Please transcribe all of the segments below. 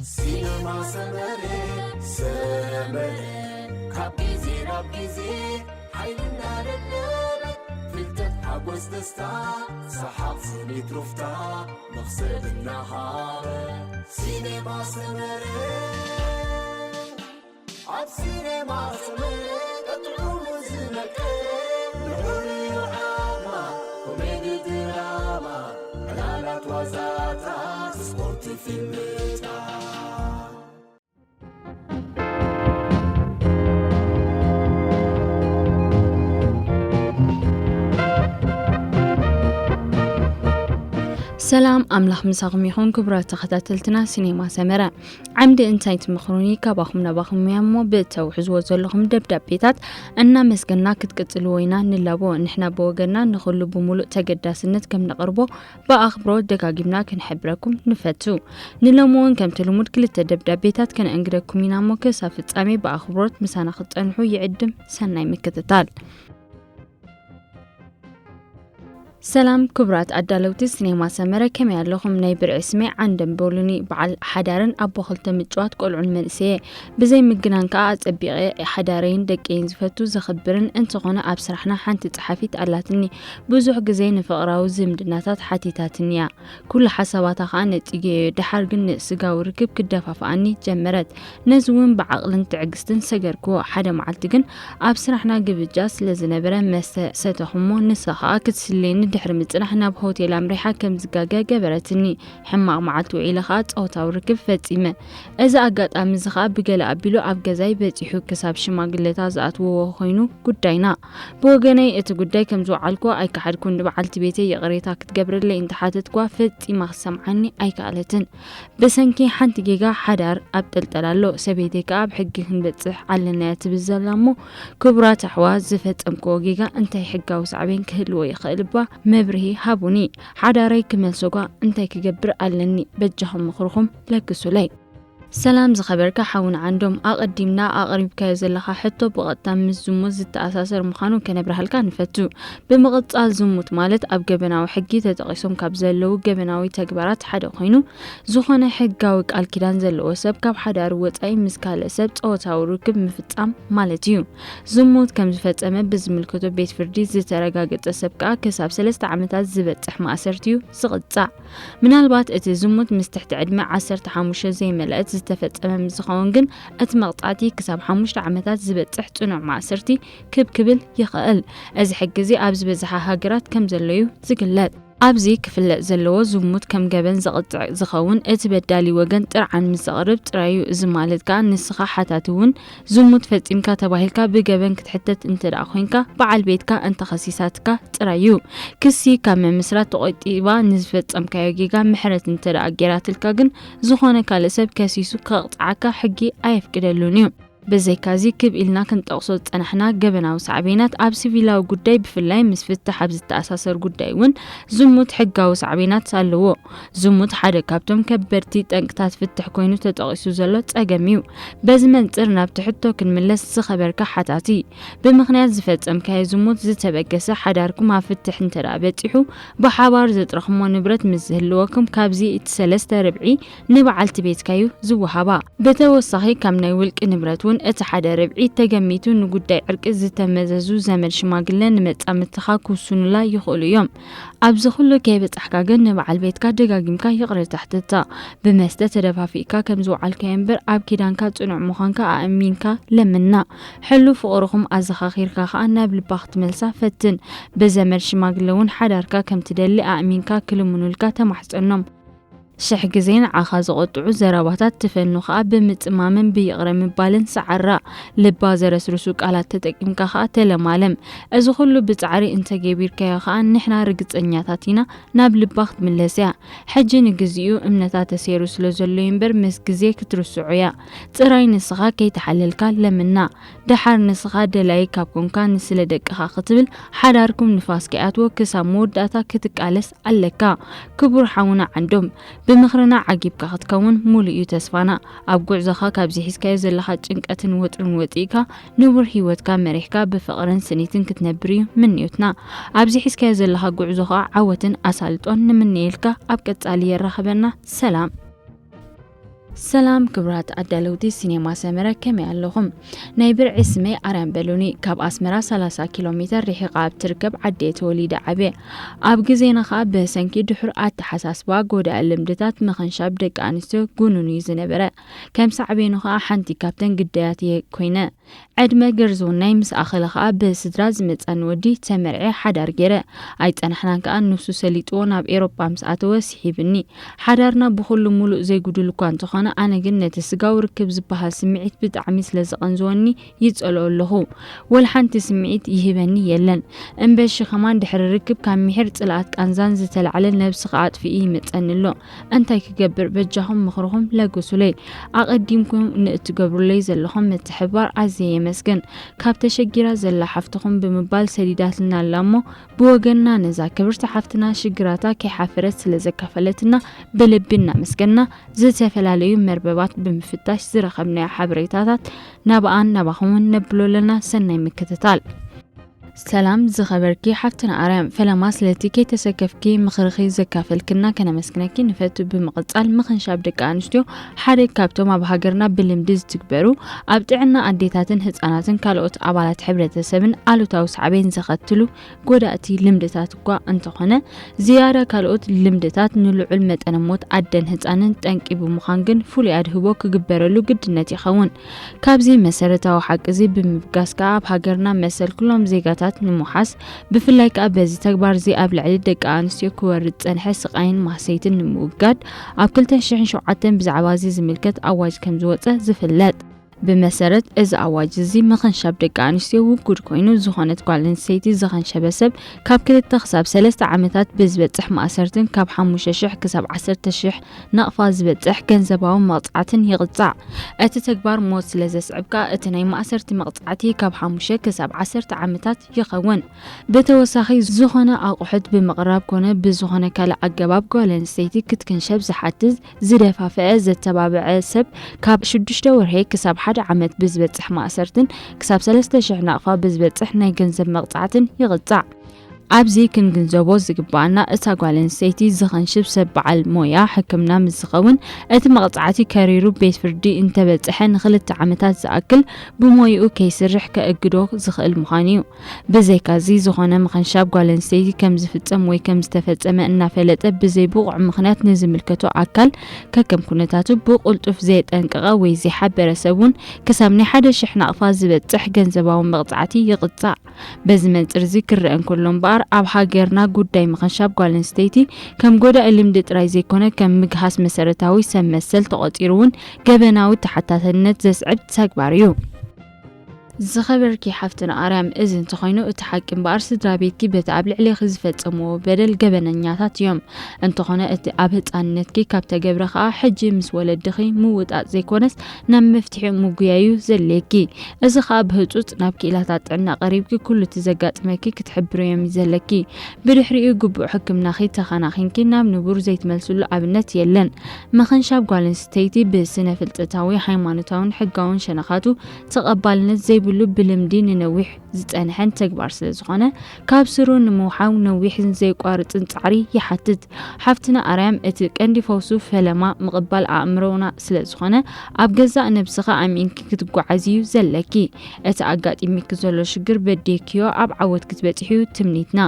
ሲነማ ሰመረ፣ ሰመረ፣ ካብ ግዜ ናብ ግዜ ሓይልና ደለበ፣ ፍልጠት፣ ሓጎስ፣ ደስታ፣ ሰሓቕ፣ ስኒት፣ ሩፍታ፣ መኽሰብ እናሃበ። ሲነማ ሰመረ፣ ኣብ ሲነማ ሰመረ፣ ጥዑሙ ዝመቀ፣ ልዑል ዓማ፣ ኮሜዲ ድራማ፣ ዕላላት ዋዛታት፣ ስፖርት፣ ፊልምታት። ሰላም ኣምላኽ ምሳኹም ይኹን ክቡራት ተኸታተልትና ሲኔማ ሰመረ። ዓምዲ እንታይ ትምኽሩኒ ካባኹም ናባኹም እያ እሞ ብእተውሕዝዎ ዘለኹም ደብዳቤታት እናመስገና ክትቅጽልዎ ኢና ንላቦ። ንሕና ብወገንና ንኹሉ ብምሉእ ተገዳስነት ከም ነቕርቦ ብኣኽብሮት ደጋጊምና ክንሕብረኩም ንፈቱ። ንሎሚ እውን ከምቲ ልሙድ ክልተ ደብዳቤታት ከነእንግደኩም ኢና እሞ ክሳብ ፍጻሜ ብኣኽብሮት ምሳና ክትጸንሑ ይዕድም። ሰናይ ምክትታል። ሰላም ክቡራት ኣዳለውቲ ሲኔማ ሰመረ፣ ከመይ ኣለኹም? ናይ ብርዒ ስመይ ዓንደም በሉኒ። በዓል ሓዳርን ኣቦ ክልተ ምጭዋት ቆልዑን መንእሰየ። ብዘይ ምግናን ከኣ ኣጸቢቐ ሓዳረይን ደቀይን ዝፈቱ ዘኽብርን፣ እንተኾነ ኣብ ስራሕና ሓንቲ ጸሓፊት ኣላትኒ። ብዙሕ ግዜ ንፍቕራዊ ዝምድናታት ሓቲታትኒ እያ። ኩሉ ሓሳባታ ከኣ ነጺገዮ። ደሓር ግን ንስጋዊ ርክብ ክደፋፍኣኒ ጀመረት። ነዚ እውን ብዓቕልን ትዕግስትን ሰገርክዎ። ሓደ መዓልቲ ግን ኣብ ስራሕና ግብጃ ስለ ዝነበረ መስተ ሰተኹሞ፣ ንሳ ከኣ ክትስልየኒ ድሕሪ ምጽናሕ ናብ ሆቴል ኣምሪሓ ከም ዝጋገ ገበረትኒ። ሕማቕ መዓልቲ ውዒለ ከኣ ጾታዊ ርክብ ፈጺመ። እዚ ኣጋጣሚ እዚ ከኣ ብገለ ኣቢሉ ኣብ ገዛይ በጺሑ፣ ክሳብ ሽማግለታት ዝኣትውዎ ኮይኑ ጉዳይና። ብወገነይ እቲ ጉዳይ ከም ዝወዓልክዎ ኣይከሓድኩን። ንበዓልቲ ቤተይ ይቕሬታ ክትገብረለይ እንተሓተትክዋ ፈጺማ ክትሰምዓኒ ኣይከኣለትን። ብሰንኪ ሓንቲ ጌጋ ሓዳር ኣብ ጠልጠል ኣሎ። ሰበይተይ ከኣ ኣብ ሕጊ ክንበጽሕ ኣለናያ ትብል ዘላ እሞ፣ ክቡራት ኣሕዋት፣ ዝፈጸምክዎ ጌጋ እንታይ ሕጋዊ ሳዕቤን ክህልዎ ይኽእል እባ መብርሂ ሃቡኒ። ሓዳረይ ክመልሶ ጓ እንታይ ክገብር ኣለኒ? በጃኹም ምኽርኹም ለግሱለይ። ሰላም ዝኸበርካ ሓውና ዓንዶም፣ ኣቐዲምና ኣቕሪብካዮ ዘለኻ ሕቶ ብቐጥታ ምስ ዝሙት ዝተኣሳሰር ምዃኑ ከነብርሃልካ ንፈቱ። ብምቕጻል ዝሙት ማለት ኣብ ገበናዊ ሕጊ ተጠቒሶም ካብ ዘለዉ ገበናዊ ተግባራት ሓደ ኮይኑ፣ ዝኾነ ሕጋዊ ቃል ኪዳን ዘለዎ ሰብ ካብ ሓዳሩ ወጻኢ ምስ ካልእ ሰብ ጾታዊ ርክብ ምፍጻም ማለት እዩ። ዝሙት ከም ዝፈጸመ ብዝምልከቶ ቤት ፍርዲ ዝተረጋገጸ ሰብ ከኣ ክሳብ ሰለስተ ዓመታት ዝበጽሕ ማእሰርቲ እዩ ዝቕጻዕ። ምናልባት እቲ ዝሙት ምስ ትሕቲ ዕድመ ዓሰርተ ሓሙሽተ ዘይመልአት ዝተፈጸመ ምስ ዝኸውን ግን፣ እቲ መቕጻዕቲ ክሳብ ሓሙሽተ ዓመታት ዝበጽሕ ጽኑዕ ማእሰርቲ ክብ ክብል ይኽእል። እዚ ሕጊ እዚ ኣብ ዝበዝሓ ሃገራት ከም ዘሎ እዩ ዝግለጽ። ኣብዚ ክፍለጥ ዘለዎ፣ ዝሙት ከም ገበን ዘቕጽዕ ዝኸውን፣ እቲ በዳሊ ወገን ጥርዓን ምስ ዘቕርብ ጥራይ እዩ። እዚ ማለት ከኣ ንስኻ ሓታቲ እውን ዝሙት ፈጺምካ ተባሂልካ ብገበን ክትሕተት እንተ ደኣ ኮይንካ፣ በዓል ቤትካ እንተኸሲሳትካ ጥራይ እዩ። ክሲ ካብ ምምስራት ተቖጢባ፣ ንዝፈጸምካዮ ጌጋ ምሕረት እንተ ደኣ ገይራትልካ ግን፣ ዝኾነ ካልእ ሰብ ከሲሱ ከቕጽዓካ ሕጊ ኣየፍቅደሉን እዩ። ብዘይካዚ፣ ክብ ኢልና ክንጠቕሶ ዝጸናሕና ገበናዊ ሳዕቤናት ኣብ ሲቪላዊ ጉዳይ፣ ብፍላይ ምስ ፍትሕ ኣብ ዝተኣሳሰር ጉዳይ እውን ዝሙት ሕጋዊ ሳዕቤናት ኣለዎ። ዝሙት ሓደ ካብቶም ከበድቲ ጠንቅታት ፍትሕ ኮይኑ ተጠቒሱ ዘሎ ጸገም እዩ። በዚ መንጽር ናብቲ ሕቶ ክንምለስ፣ ዝኸበርካ ሓታቲ፣ ብምኽንያት ዝፈጸምካዮ ዝሙት ዝተበገሰ ሓዳርኩም ኣብ ፍትሕ እንተ ደኣ በጺሑ፣ ብሓባር ዘጥረኽሞ ንብረት ምስ ዝህልወኩም፣ ካብዚ እቲ ሰለስተ ርብዒ ንበዓልቲ ቤትካ እዩ ዝወሃባ። ብተወሳኺ፣ ካብ ናይ ውልቂ ንብረት እውን እቲ ሓደ ርብዒ ተገሚቱ ንጉዳይ ዕርቂ ዝተመዘዙ ዘመድ ሽማግለ ንመጻምድትኻ ክውስኑላ ይኽእሉ እዮም። ኣብዚ ኩሉ ከይበጻሕካ ግን ንበዓል ቤትካ ደጋጊምካ ይቕሬታ ሕተታ። ብመስተ ተደፋፊእካ ከም ዝወዓልካዮ እምበር፣ ኣብ ኪዳንካ ጽኑዕ ምዃንካ ኣእሚንካ ለምና። ሕሉፍ ፍቕርኹም ኣዘኻኺርካ ከኣ ናብ ልባ ክትመልሳ ፈትን። ብዘመድ ሽማግለ እውን ሓዳርካ ከም ትደሊ ኣእሚንካ ክልምኑልካ ተማሕጸኖም። ሽሕ ግዜ ንዓኻ ዘቖጥዑ ዘረባታት ትፈኑ ከኣ ብምጽማምን ብይቕረ ምባልን ሰዓራ። ልባ ዘረስርሱ ቃላት ተጠቂምካ ከኣ ተለማለም። እዚ ኩሉ ብጻዕሪ እንተገቢርካዮ ከኣ ንሕና ርግጸኛታት ኢና ናብ ልባ ክትምለስ እያ። ሕጂ ንግዚኡ እምነታ ተሰይሩ ስለ ዘሎ እዩ እምበር ምስ ግዜ ክትርስዖ እያ። ጥራይ ንስኻ ከይተሓለልካ ለምና። ደሓር ንስኻ ደላይ ካብ ኮንካ ንስለ ደቅኻ ክትብል ሓዳርኩም ንፋስ ከይኣትዎ ክሳብ መወዳእታ ክትቃለስ ኣለካ። ክቡር ሓውና ዓንዶም፣ ብምኽርና ዓጊብካ ክትከውን ሙሉእ እዩ ተስፋና። ኣብ ጉዕዞኻ ካብዚ ሒዝካዮ ዘለኻ ጭንቀትን ወጥርን ወጺእካ ንቡር ህይወትካ መሪሕካ ብፍቕርን ስኒትን ክትነብር እዩ ምንዮትና። ኣብዚ ሒዝካዮ ዘለኻ ጉዕዞ ኸኣ ዓወትን ኣሳልጦን ንምነየልካ። ኣብ ቀጻሊ የራኽበና። ሰላም። ሰላም ክብራት ኣዳለውቲ ሲኔማ ሰመረ፣ ከመይ ኣለኹም? ናይ ብርዒ ስመይ ኣርያም በሉኒ። ካብ ኣስመራ ሰላሳ ኪሎ ሜተር ርሒቓ ኣብ ትርከብ ዓዲ እየ ተወሊደ ዓብየ። ኣብ ግዜና ኸኣ ብሰንኪ ድሑር ኣተሓሳስባ ጎዳኢ ልምድታት ምኽንሻብ ደቂ ኣንስትዮ ጉኑን እዩ ዝነበረ። ከም ሳዕቤኑ ኸኣ ሓንቲ ካብተን ግዳያት እየ ኮይነ። ዕድመ ገርዝውናይ ምስ ኣኸለ ኸኣ ብስድራ ዝመጻኒ ወዲ ተመርዕየ ሓዳር ገይረ። ኣይጸናሕናን ከኣ ንሱ ሰሊጥዎ ናብ ኤሮጳ ምስ ኣተወ ስሒብኒ። ሓዳርና ብኹሉ ሙሉእ ዘይጉድል እኳ እንተኾነ፣ ኣነ ግን ነቲ ስጋዊ ርክብ ዝበሃል ስምዒት ብጣዕሚ ስለ ዝቐንዝወኒ ይጸልኦ ኣለኹ። ወላ ሓንቲ ስምዒት ይህበኒ የለን። እምበሺ ከማን ድሕሪ ርክብ ካብ ምሒር ጽልኣት ቃንዛን ዝተላዕለ ነብስኻ ኣጥፍኢ ይመጸኒ ኣሎ። እንታይ ክገብር? በጃኹም ምኽርኹም ለግሱለይ። ኣቐዲምኩም ንእትገብሩለይ ዘለኹም ምትሕብባር ኣዝየ የመስግን። ካብ ተሸጊራ ዘላ ሓፍትኹም ብምባል ሰዲዳትና ኣላ እሞ፣ ብወገንና ነዛ ክብርቲ ሓፍትና ሽግራታ ከይሓፈረት ስለ ዘካፈለትና ብልቢ እናመስገንና፣ ዝተፈላለዩ መርበባት ብምፍታሽ ዝረኸብናዮ ሓበሬታታት ናብኣን ናባኹምን ነብሎ ኣለና። ሰናይ ምክትታል። ሰላም ዝኸበርኪ ሓፍትና ኣርያም፣ ፈለማ ስለቲ ከይተሰከፍኪ ምኽርኺ ዘካፈልክና ከነመስግነኪ ንፈቱ። ብምቕጻል፣ ምኽንሻብ ደቂ ኣንስትዮ ሓደ ካብቶም ኣብ ሃገርና ብልምዲ ዝትግበሩ፣ ኣብ ጥዕና ኣዴታትን ህጻናትን ካልኦት ኣባላት ሕብረተሰብን ኣሉታዊ ሳዕቤን ዘኸትሉ ጎዳእቲ ልምድታት እኳ እንተኾነ፣ ዝያዳ ካልኦት ልምድታት ንልዑል መጠነ ሞት ኣደን ህጻንን ጠንቂ ብምዃን ግን ፍሉይ ኣድህቦ ክግበረሉ ግድነት ይኸውን። ካብዚ መሰረታዊ ሓቂ እዚ ብምብጋስ ከኣ፣ ኣብ ሃገርና መሰል ኩሎም ዜጋታት ንምውሓስ፣ ብፍላይ ከኣ በዚ ተግባር እዚ ኣብ ልዕሊ ደቂ ኣንስትዮ ክወርድ ዝጸንሐ ስቓይን ማህሰይትን ንምውጋድ፣ ኣብ ክልተ ሽሕን ሸውዓተን ብዛዕባ እዚ ዝምልከት ኣዋጅ ከም ዝወጸ ዝፍለጥ። ብመሰረት እዚ ኣዋጅ እዚ፣ ምኽንሻብ ደቂ ኣንስትዮ ውጉድ ኮይኑ፣ ዝኾነት ጓል ኣንስተይቲ ዝኸንሸበ ሰብ ካብ ክልተ ክሳብ ሰለስተ ዓመታት ብዝበጽሕ ማእሰርትን ካብ ሓሙሽተ ሽሕ ክሳብ ዓሰርተ ሽሕ ናቕፋ ዝበጽሕ ገንዘባዊ መቕጻዕትን ይቕጻዕ። እቲ ተግባር ሞት ስለ ዘስዕብ ከኣ፣ እቲ ናይ ማእሰርቲ መቕጻዕቲ ካብ ሓሙሽተ ክሳብ ዓሰርተ ዓመታት ይኸውን። ብተወሳኺ፣ ዝኾነ ኣቑሑት ብምቕራብ ኮነ ብዝኾነ ካልእ ኣገባብ ጓል ኣንስተይቲ ክትክንሸብ ዝሓትት፣ ዝደፋፍአ፣ ዘተባብዐ ሰብ ካብ ሽዱሽተ ወርሒ ክሳብ ሓደ ዓመት ብዝበጽሕ ማእሰርትን ክሳብ ሰለስተ ሽሕ ናቕፋ ብዝበጽሕ ናይ ገንዘብ መቕጻዕትን ይቕጻዕ። ኣብዚ ክንግንዘቦ ዝግባኣና፣ እታ ጓል ኣንስተይቲ ዝኸንሽብ ሰብ በዓል ሞያ ሕክምና ምስ ዝኸውን፣ እቲ መቕጻዕቲ ከሪሩ ቤት ፍርዲ እንተበጽሐ፣ ንኽልተ ዓመታት ዝኣክል ብሞይኡ ከይስርሕ ከእግዶ ዝኽእል ምዃኑ እዩ። ብዘይካዚ፣ ዝኾነ ምኽንሻብ ጓል ኣንስተይቲ ከም ዝፍጸም ወይ ከም ዝተፈጸመ እናፈለጠ ብዘይ ብቑዕ ምኽንያት ንዝምልከቶ ኣካል ከከም ኩነታቱ ብቕልጡፍ ዘየጠንቀቐ ወይ ዘይሓበረ ሰብ እውን ክሳብ ናይ ሓደ ሽሕ ናቕፋ ዝበጽሕ ገንዘባዊ መቕጻዕቲ ይቕጻዕ። በዚ መንጽር እዚ ክረአ እንከሎ እምበኣር፣ ኣብ ሃገርና ጉዳይ ምኽንሻብ ጓል ኣንስተይቲ ከም ጎዳኢ ልምዲ ጥራይ ዘይኮነ፣ ከም ምግሃስ መሰረታዊ ሰብ መሰል ተቖጺሩ እውን ገበናዊ ተሓታትነት ዘስዕብ ተግባር እዩ። ዝኸበርኪ ሓፍትና ኣርያም፣ እዚ እንተኾይኑ እቲ ሓቂ እምበኣር፣ ስድራ ቤትኪ በቲ ኣብ ልዕሌኺ ዝፈጸምዎ በደል ገበነኛታት እዮም። እንተኾነ እቲ ኣብ ህጻንነትኪ ካብ ተገብረ ከኣ፣ ሕጂ ምስ ወለድኺ ምውጣጥ ዘይኮነስ ናብ መፍትሒ ምጉያይ እዩ ዘድልየኪ። እዚ ከኣ ብህጹጽ ናብ ክኢላታት ጥዕና ቀሪብኪ ኩሉ እቲ ዘጋጥመኪ ክትሕብርዮም እዩ ዘለኪ። ብድሕሪኡ ግቡእ ሕክምናኺ ተኸናኺንኪ ናብ ንቡር ዘይትመልስሉ ኣብነት የለን። ምኽንሻብ ጓል ኣንስተይቲ ብስነ ፍልጠታዊ፣ ሃይማኖታውን ሕጋውን ሸነኻቱ ተቐባልነት ዘይብሉ፣ ብልምዲ ንነዊሕ ዝጸንሐን ተግባር ስለ ዝኾነ፣ ካብ ስሩ ንምውሓው ነዊሕን ዘይቋርጽን ጻዕሪ ይሓትት። ሓፍትና ኣርያም፣ እቲ ቀንዲ ፈውሱ ፈለማ ምቕባል ኣእምሮና ስለ ዝኾነ፣ ኣብ ገዛእ ነብስኻ ኣሚንኪ ክትጓዓዚ እዩ ዘለኪ። እቲ ኣጋጢሚኪ ዘሎ ሽግር በዲእክዮ ኣብ ዓወት ክትበጽሕዩ ትምኒትና።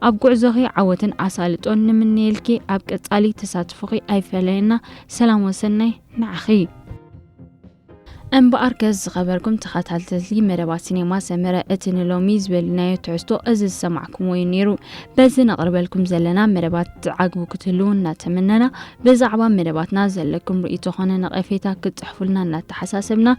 ኣብ ጉዕዞኺ ዓወትን ኣሳልጦን ንምነየልኪ። ኣብ ቀጻሊ ተሳትፎኺ ኣይፈለየና። ሰላም ወሰናይ ንዓኺ። እምበኣርከስ ዝኸበርኩም ተኸታተልቲ መደባት ሲኔማ ሰመረ፣ እቲ ንሎሚ ዝበልናዮ ትሕዝቶ እዚ ዝሰማዕኩምዎ እዩ ነይሩ። በዚ ነቕርበልኩም ዘለና መደባት ትዓግቡ ክትህልዉ እናተመነና፣ ብዛዕባ መደባትና ዘለኩም ርእይቶ ኾነ ነቐፌታ ክትጽሕፉልና እናተሓሳሰብና፣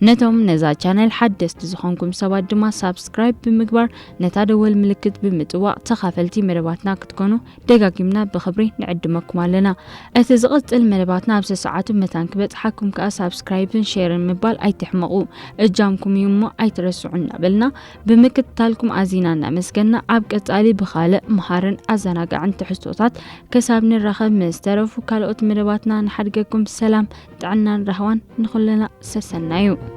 ነቶም ነዛ ቻነል ሓደስቲ ዝኾንኩም ሰባት ድማ ሳብስክራይብ ብምግባር፣ ነታ ደወል ምልክት ብምጥዋቕ ተኻፈልቲ መደባትና ክትኮኑ ደጋጊምና ብኽብሪ ንዕድመኩም ኣለና። እቲ ዝቕጽል መደባትና ኣብ ሰሰዓቱ መታን ክበጽሓኩም ከኣ ሳብስክራይብን ሼርን ምባል ኣይትሕመቑ። እጃምኩም እዩ እሞ ኣይትረስዑ እናበልና፣ ብምክትታልኩም ኣዚና እናመስገንና፣ ኣብ ቀጻሊ ብኻልእ መሃርን ኣዘናጋዕን ትሕዝቶታት ክሳብ ንራኸብ፣ ምስ ተረፉ ካልኦት መደባትና ንሓድገኩም። ሰላም፣ ጥዕናን ራህዋን ንኹልና ሰሰናዩ።